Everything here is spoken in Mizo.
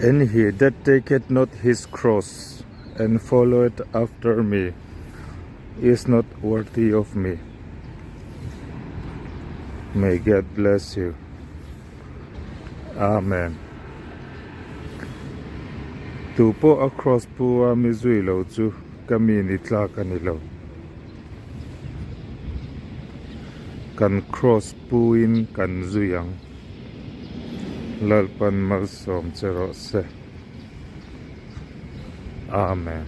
And he that taketh not his cross and followeth after me is not worthy of me. May God bless you. Amen. Tu pawh a cross pu a mi zui lo chu ka mi ni tlak a ni lo. Kan cross pu in kan zui ang. Lalpan malsawm che rawh se. Amen.